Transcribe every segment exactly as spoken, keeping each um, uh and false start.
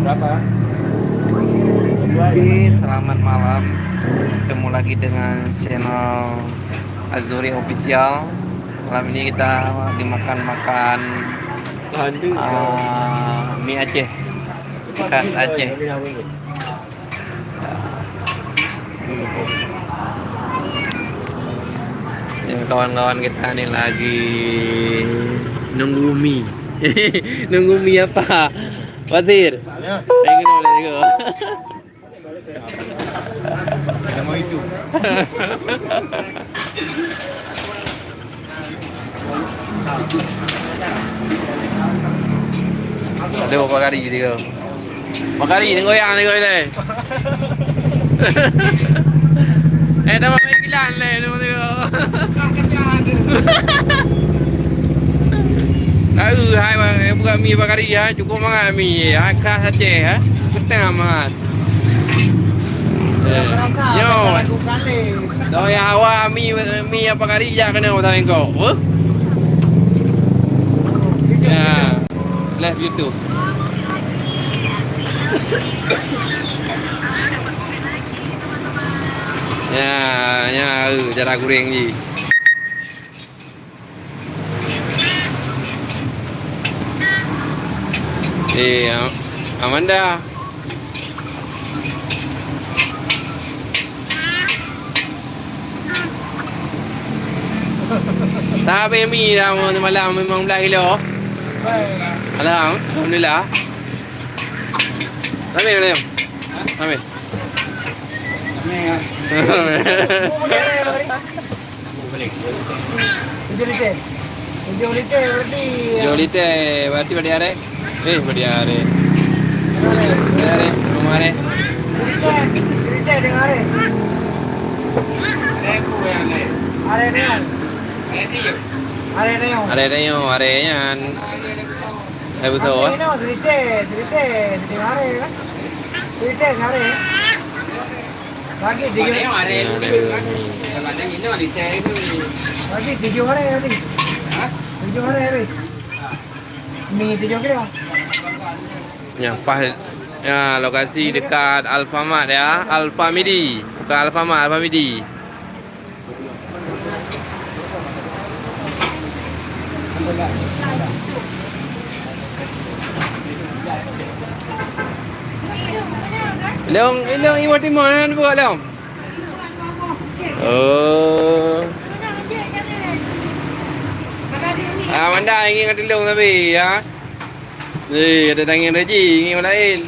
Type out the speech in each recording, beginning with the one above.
Oke, selamat malam. Ketemu lagi dengan channel Azuri Official. Malam ini kita dimakan-makan, ah, mi Aceh, khas Aceh. Ya, kawan-kawan kita ni lagi nunggu mi. Nunggu mi apa? Wazir. Tengok, tengok. Nama itu. Ada berapa kali dia? Berapa kali dia goyang, dia goyang? Eh, dah main gila leh, dia tengok. Tahu, hai, buat mi berapa kali, ha? Cukup mangat mi, ha? Khas Aceh, ha? Peutang mangat. Eh, nyoe. Doa hawa mi, mi apa kali jak kena orang tengok. Huh? Ya. Live YouTube. Ya, ya, eh, jalan kuring ji. Eh, Am-, Amanda. Dah habéh mi dah malam, limong belas kilo. Alham-, alhamdulillah. Habéh, habéh. Habéh. Tujuh liter. Tujuh liter berarti. Tujuh liter berarti badi arek. Eh, badi arek. Badi arek, rumah arek. Tujuh liter, tujuh liter dengan arek. Arek neong. Arek neong. Arek neong, arek nyan. Arek beutôi, eh? Arek neong, tujuh liter, tujuh liter, tujuh liter dengan arek, kan? Tujuh liter dengan arek. Bagi tiga. Bagi tujuh hari habis. Tujuh hari habis. Ni tujuh kilo. Nyan pas, ya, lokasi dekat Alfamart, ya. Alfamidi. Bukan Alfamart, Alfamidi. Long, long iwa timah nan buat long. Oh. Ah, manda ingin kata long tapi, ya. Eh, ada tangan lagi, ingin orang lain.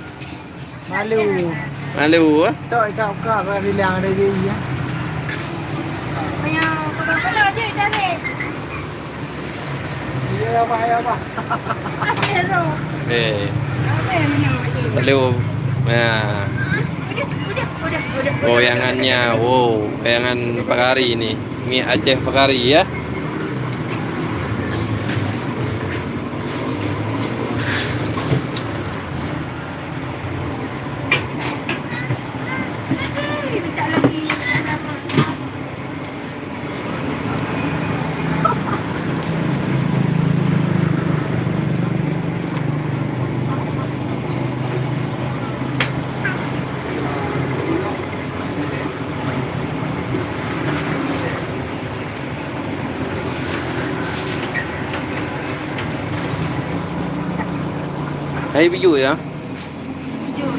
Malu. Malu, eh? Tok ikat uka bak bilang ada je, ya. Payah, kalau-kalau je tarik. Ya, apa, ya, apa? Apa ya, tu? Eh. Apa yang mana, Mak Cik? Malu. Ya. Udah, udah, udah, udah, udah. Goyangannya, wow, goyangan pagari ni. Mi Aceh pagari, ya. Hai, bijou ya. Bijou.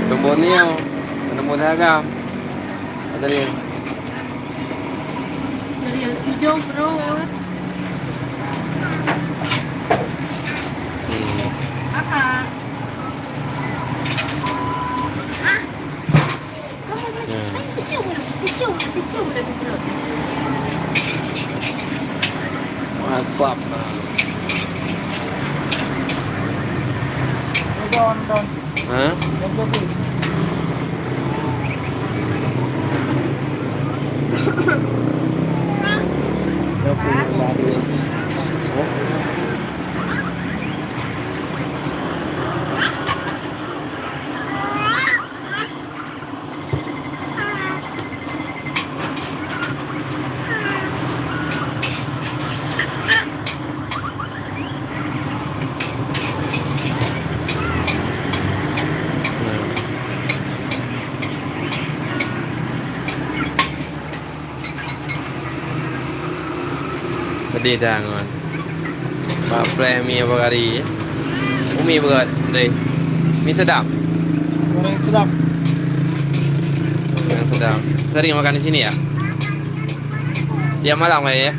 Nombor ni ya. Nombor dagang. Ada ni. Dari hijau, bro. Hmm. Apa? Hmm. Masam. Ha? Di tangan. Bak preh mi apa kali? Umi berat, Andre. Mi sedap. Goreng sedap. Goreng sedap. Sering makan di sini ya? Tiap malam kali ya?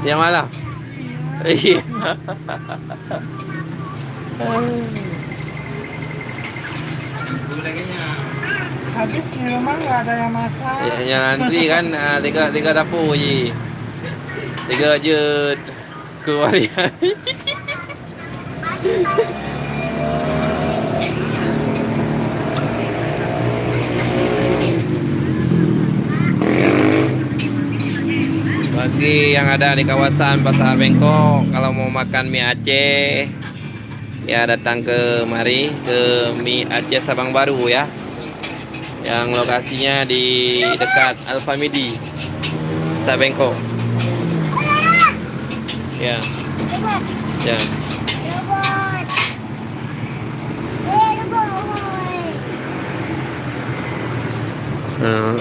Tiap malam? Iya. Habis di rumah nggak ada yang masak. Ya, yang antri kan, ah, tiga, tiga dapur je. Tiga je keluarga. Bagi yang ada di kawasan Pasar Bengkok, kalau mau makan mi Aceh, ya, datang ke mari, ke Mi Aceh Sabang Baru, ya. Yang lokasinya di dekat Alfamidi, Pasar Bengkok. Ya. Ya. Nah.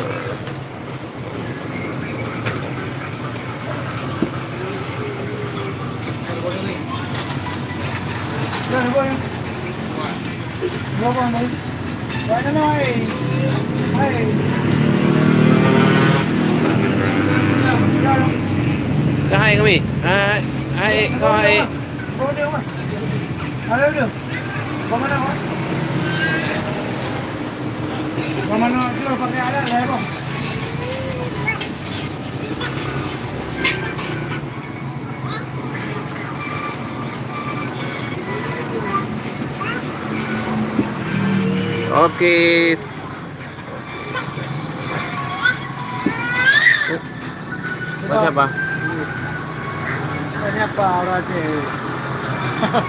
Hai kami. Hai, hai, hai. Halo, halo. Bagaimana, Bang? Bagaimana, kita pakai alat lah, ya, Bang? Oke. Buat siapa? Buat siapa orang Aceh?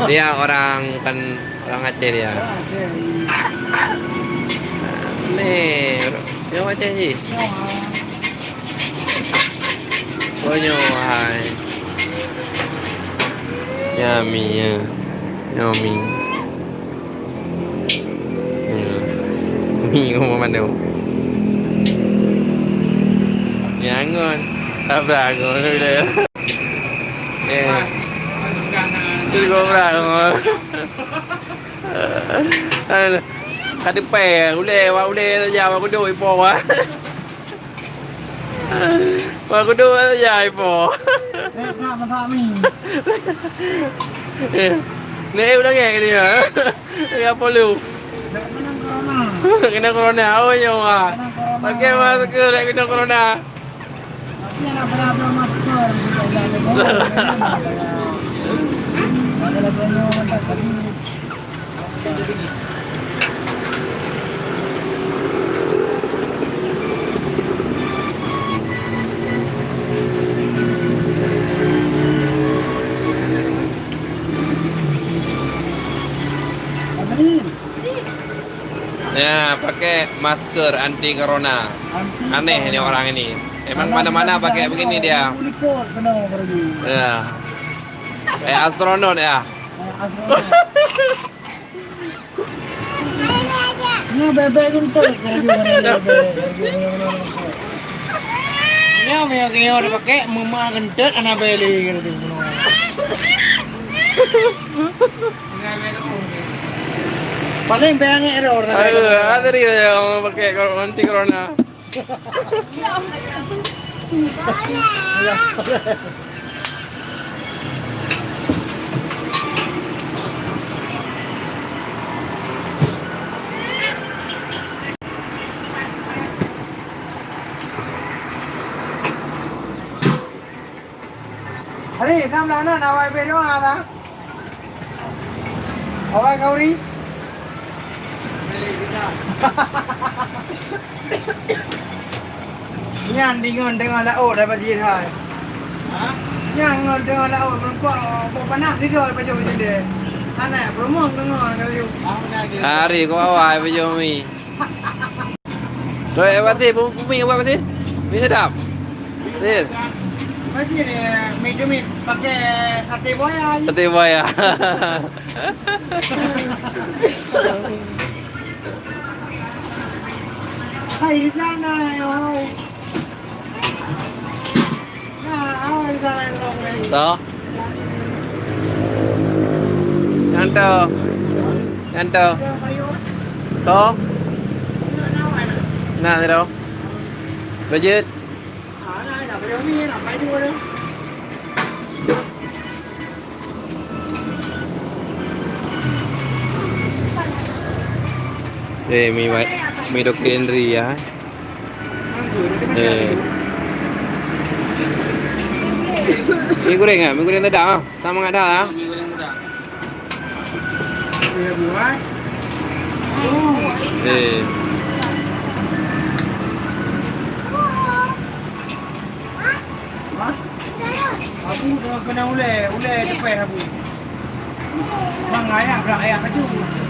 Dia orang, kan, orang Aceh dia. Orang Aceh. Nih, dia orang Aceh ji. Ya. Oh, nyoe hai. Nyoe mi, ya. Nyoe mi. Hmm. Mi umur mana? Nyangon. Tak berang, umur dia. Eh. Cukup berang, umur. Aduh. Ka teupée, ulée, wak ulée saja, wak kudok ipo, wak. Wak kudok saja ipo. Eh, nak masak mi. Eh, ni udah ngek dia. Ya, apa lu? Nak kena corona. Kena corona, oh, ya, wak. Kena corona. Pakai masker, nak kena corona. Tapi anak berat-berat masker, kita jangan. Ada lagi yang tak tadi. Ya, pakai masker anti corona. Aneh ini orang ini. Emang mana-mana pakai begini dia. Ya. Kayak astronot ya. Nyoe bèk-bèk guntot, laju hana bèk-bèk. Nyoe meunyoe geutanyoe tapakèk, meumah guntot hana bèk lé, kata tu. Paléng bèk angèk droe, kata tu. Aduh, ah, tadi dah orang pakai kor-, anti corona. Hari, sam lah nan awai beh doa lah. Awai kauri. Nyan dingon teungoh laôt dapat jih hai. Nyan ngon teungoh laôt meureumpok, bôh panas sidroe pajoh jih deh. Anak peureumeun deungon kata yue. Hari ku awai pajoh mi. Roy, apa sih? Bu-, bumi apa sih? Mi sedap. Sir. Apa sih ni? Mi cumi pakai sate buaya. Sate buaya. Hai, di sana, hai. Toh. Nyan toh. Nyan toh. Toh. Nah, toh. Lanjut. Eh, mi, mi Doktor Henry ya. Eh. Mi goreng ah, mi goreng tedak ah. Tak mangat dah ah. Eh. Abu dah kena ulèe, ulèe tepeh abu. Bang, ayak, brak ayak kaju.